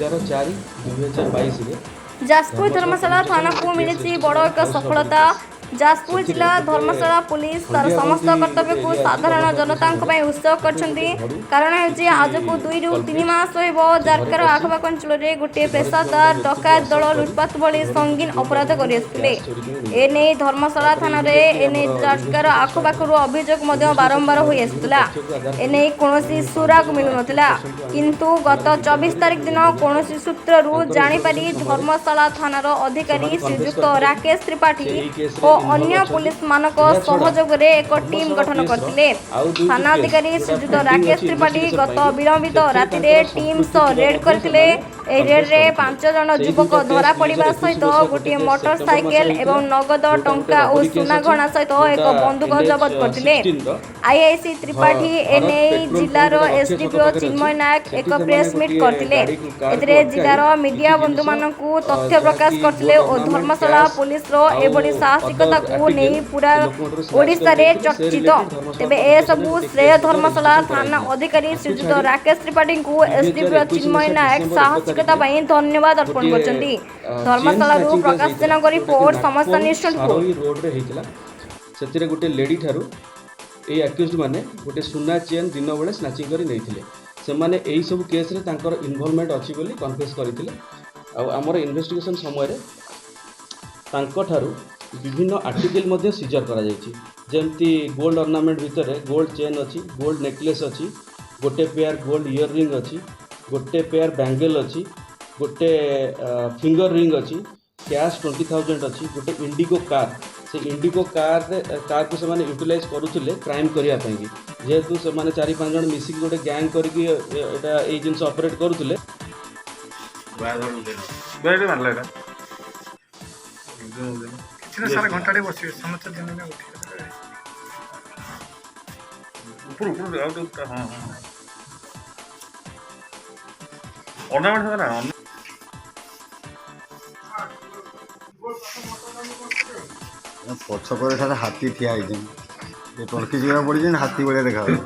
11/4/2022ରେ ଯାଜପୁର ଧର୍ମଶାଳା ଧର୍ମଶାଳା police ଷ୍ଟେସନରେ ଥାନାକୁ ଗୋଟେ କେସ୍ ମିଳିଛି ରେଜିଷ୍ଟ୍ରେସନ ବଡ଼ ଏକ ହାଉସ୍ ରବରି ସଫଳତା। କେସ୍। ଯାଜପୁର ସେଥିରେ ଜିଲ୍ଲା ଗୋଟେ ଧର୍ମଶାଳା ପୋଲିସ ତାର ସମସ୍ତ ଖଣ୍ଡିଆବନ୍ଦି ଗୋଟେ କର୍ତ୍ତବ୍ୟକୁ ଏରିଆ ଅଛି ସାଧାରଣ ଧର୍ମଶାଳା ପୋଲିସ ଜନତାଙ୍କ ଷ୍ଟେସନରେ, ପାଇଁ ଉତ୍ସର୍ଗ ସେଠି ଗୋଟେ କରିଛନ୍ତି। ଘରୁ କାରଣ ହେଉଛି କିଛି ଆଜକୁ 2ରୁ 3 କଲପ୍ରିଟ୍ ମାସ ହେବ ସେ ଘରେ ଜାରକାର ପଶି ଆଖପାଖ ଅଞ୍ଚଳରେ ଗୋଟିଏ ସେ ଘରେ ଥିବା ଗୋଟେ ପେସାଦାର ବ୍ୟକ୍ତିକୁ ଡକାୟତ ଦଳ ଆସଲ୍ଟ କରି ଲୁଟପାଟ ସେ ଭଳି ଘରୁ କିଛି ସଙ୍ଗୀନ ଗୋଲ୍ଡ ଅପରାଧ ଅର୍ଣ୍ଣାମେଣ୍ଟ କରିଆସୁଥିଲେ। କ୍ୟାସ୍ ଚୋରି କରି ନେଇଯାଇଥିଲେ। ଏନେଇ ଧର୍ମଶାଳା ତାପରେ ଥାନାରେ ଇମିଡ଼ିଏଟଲି ଏନେଇ ଆମର ଜାରକାର ଇନଭେଷ୍ଟିଗେସନ୍ ଷ୍ଟାର୍ଟ ଆଖପାଖରୁ ହେଲା। ଅଭିଯୋଗ ମଧ୍ୟ ଇନଭେଷ୍ଟିଗେସନ୍ ବାରମ୍ବାର ସମୟରେ ହୋଇ ବିଭିନ୍ନ ଆସୁଥିଲା। ତଥ୍ୟକୁ ଆଧାର କରି ଏନେଇ କୌଣସି ଆମେ 5 ସୁରାଗ ଜଣ ମିଳୁନଥିଲା। ଆକ୍ୟୁଜ୍ ପର୍ସନକୁ ଆଣି କିନ୍ତୁ ଗତ ଥାନାରେ ଡିଟେନ୍ 24 କରି ତାରିଖ ତାଙ୍କୁ ଦିନ ଇଣ୍ଟରଭ୍ୟୁ କୌଣସି କଲୁ। ସୂତ୍ରରୁ ତାଙ୍କର ଜାଣିପାରି ଇଣ୍ଟରଭ୍ୟୁ ସମୟରେ ଧର୍ମଶାଳା ଥାନାର ଅଧିକାରୀ ସେମାନେ କନଫେସ୍ ଶ୍ରୀଯୁକ୍ତ କରିଥିଲେ କି ରାକେଶ ତ୍ରିପାଠୀ ସେ ଏଇ କେସ୍ରେ ଓ ଇନଭଲ୍ଭ ଅନ୍ୟ ଅଛନ୍ତି। ପୋଲିସମାନଙ୍କ ଏହା ଛଡ଼ା ସହଯୋଗରେ ଏକ ଟିମ୍ ଧର୍ମଶାଳା ଗଠନ କେସ୍ର କରିଥିଲେ। ଆଉ 2ଟି ଥାନା କେସ୍ ଅଧିକାରୀ ଯେଉଁଟା ଶ୍ରୀଯୁକ୍ତ ପେଣ୍ଡିଂ ରାକେଶ ଅଛି ତ୍ରିପାଠୀ ଇନଭେଷ୍ଟିଗେସନ୍ ଗତ ପାଇଁକି, ବିଳମ୍ବିତ ସେଥିରେ ରାତିରେ ତାଙ୍କର ଟିମ୍ ସମ୍ପୃକ୍ତି ସହ ଥିବା ରେଡ୍ ମଧ୍ୟ କରିଥିଲେ। ସେମାନେ ଏହି କନଫେସ୍ ରେଡ୍ରେ କରିଥିଲେ। 5 ଜଣ ସେଇ ଯୁବକ 2ଟା କେସ୍ ଧରା ଦୁଇ ପଡ଼ିବା ହଜାର ଏକୋଇଶ ସହିତ ମସିହା ଗୋଟେ ଗୋଟିଏ କେସ୍ ମୋଟର ସେପ୍ଟେମ୍ବର ମାସରେ ସାଇକେଲ ହେଇଥିଲା, ଏବଂ ନଗଦ ଯେଉଁଟା ଗୋଟେ ଟଙ୍କା ଓ ରବରି କେସ୍ ସୁନା ଅଛି, ଗହଣା ସହିତ ଏକ ଯେଉଁଟା ବନ୍ଧୁକ ଏନ୍ଏଚ୍ ଜବତ କରିଥିଲେ। 16ର ଆଇଆଇସି ତ୍ରିପାଠୀ ଭାରତ ଏନେଇ ପେଟ୍ରୋଲ ପମ୍ପ ଜିଲ୍ଲାର ଯେଉଁଟା ରଖିଆ ଛକ ଏସଡିପିଓ ପାଖରେ ଅଛି, ଚିନ୍ମୟ ନାୟକ ସେଠି ଏକ ସେମାନେ ପ୍ରେସମିଟ୍ ଗୋଟିଏ କରିଥିଲେ। ଗାଡ଼ିକୁ କାରକୁ ଏଥିରେ ଅଟକାଇ ଜିଲ୍ଲାର କିଛି ମିଡିଆ ଜିନିଷ ବନ୍ଧୁମାନଙ୍କୁ ତଥ୍ୟ ପ୍ରକାଶ ଯାହାକି କରିଥିଲେ ଗୋଲ୍ଡ ଓ ଅର୍ଣ୍ଣାମେଣ୍ଟ, ଧର୍ମଶାଳା କ୍ୟାସ୍ ପୋଲିସର ଆଉ ଏଭଳି ଅଦର ସାହସିକତାକୁ ନେଇ ଆର୍ଟିକଲ ପୁରା ସେ ଲୋକଙ୍କଠାରୁ ସ୍ନାଚ୍ କରି ଓଡ଼ିଶାରେ ନେଇଥିଲେ। ସେ ଚର୍ଚ୍ଚିତ। ରିଲେଟେଡ୍ ଧର୍ମଶାଳା ତେବେ ପୋଲିସ ଷ୍ଟେସନରେ ଏସବୁ ଗୋଟେ ଶ୍ରେୟ କେସ୍ ମଧ୍ୟ ଧର୍ମଶାଳା ରେଜିଷ୍ଟ୍ରେସନ ଥାନା କରାଯାଇଥିଲା। ଅଧିକାରୀ ଆକୁ ଶ୍ରୀଯୁକ୍ତ ଛାଡ଼ି ରାକେଶ ତ୍ରିପାଠୀଙ୍କୁ 2021 ଏସଡିପିଓ ମସିହା ଚିନ୍ମୟ ନାୟକ ଡିସେମ୍ବର 1 ସାହସିକତା ତାରିଖରେ ପାଇଁ ଧନ୍ୟବାଦ ଅର୍ପଣ ଗୋଟିଏ କରିଛନ୍ତି। ଚେନ୍ ଧର୍ମଶାଳାରୁ ସ୍ନାଚିଂ କେସ୍ ପ୍ରକାଶ ହେଇଥିଲା, ଜେନାଙ୍କ ଯେଉଁଟାକି ରିପୋର୍ଟ, ସମସ୍ତ ନାଗପୁର ନ୍ୟୁଜ୍ 24। ସାରୋଇ ରୋଡ଼ରେ ହେଇଥିଲା। ସେଥିରେ ଗୋଟେ ଲେଡି ଠାରୁ ଏଇ ଆକ୍ୟୁଜ୍ଡ ମାନେ ଗୋଟେ ସୁନା ଚେନ୍ ଦିନ ବେଳେ ସ୍ନାଚିଂ କରି ନେଇଥିଲେ। ସେମାନେ ଏଇସବୁ କେସ୍ରେ ତାଙ୍କର ଇନଭଲଭମେଣ୍ଟ ଅଛି ବୋଲି କନଫେସ୍ କରିଥିଲେ। ଆଉ ଆମର ଇନଭେଷ୍ଟିଗେସନ୍ ସମୟରେ ତାଙ୍କଠାରୁ ବିଭିନ୍ନ ଆର୍ଟିକଲ ମଧ୍ୟ ସିଜର କରାଯାଇଛି, ଯେମିତି ଗୋଲ୍ଡ ଅର୍ଣ୍ଣାମେଣ୍ଟ ଭିତରେ ଗୋଲ୍ଡ ଚେନ୍ ଅଛି, ଗୋଲ୍ଡ ନେକଲେସ୍ ଅଛି, ଗୋଟେ ପେୟାର ଗୋଲ୍ଡ ଇୟର ରିଙ୍ଗ ଅଛି, ଗୋଟେ ପେୟାର ବ୍ୟାଙ୍ଗେଲ୍ ଅଛି, ଗୋଟେ ଫିଙ୍ଗର ରିଙ୍ଗ ଅଛି, କ୍ୟାସ୍ 20,000 ଅଛି, ଗୋଟେ ଇଣ୍ଡିଗୋ କାର୍। ସେ ଇଣ୍ଡିଗୋ କାର୍ରେ କାର୍କୁ ସେମାନେ ୟୁଟିଲାଇଜ୍ କରୁଥିଲେ କ୍ରାଇମ୍ କରିବା ପାଇଁକି, ଯେହେତୁ ସେମାନେ 4-5 ଜଣ ମିଶିକି ଗୋଟେ ଗ୍ୟାଙ୍ଗ କରିକି ଏଇଟା ଏଇ ଜିନିଷ ଅପରେଟ୍ କରୁଥିଲେ। ମାରିଲା ଏଇଟା। କିଛି ନା ସାର୍, ଘଣ୍ଟାଟେ ବସିବେ ସମସ୍ତେ, ଦିନ ଉଠିବେ। ଉପରୁ ଉପରୁ ଆଉ ଟିକେ। ହଁ ହଁ, ଅର୍ଣ୍ଣାମେଣ୍ଟ ନା। ପଛ କରେ ସାର୍ ହାତୀ ଠିଆ ହେଇଛନ୍ତି, ଏ ଟର୍କି ଯିବା ପଡ଼ିଛନ୍ତି, ହାତୀ ଭଳିଆ ଦେଖାଯାଉଛି।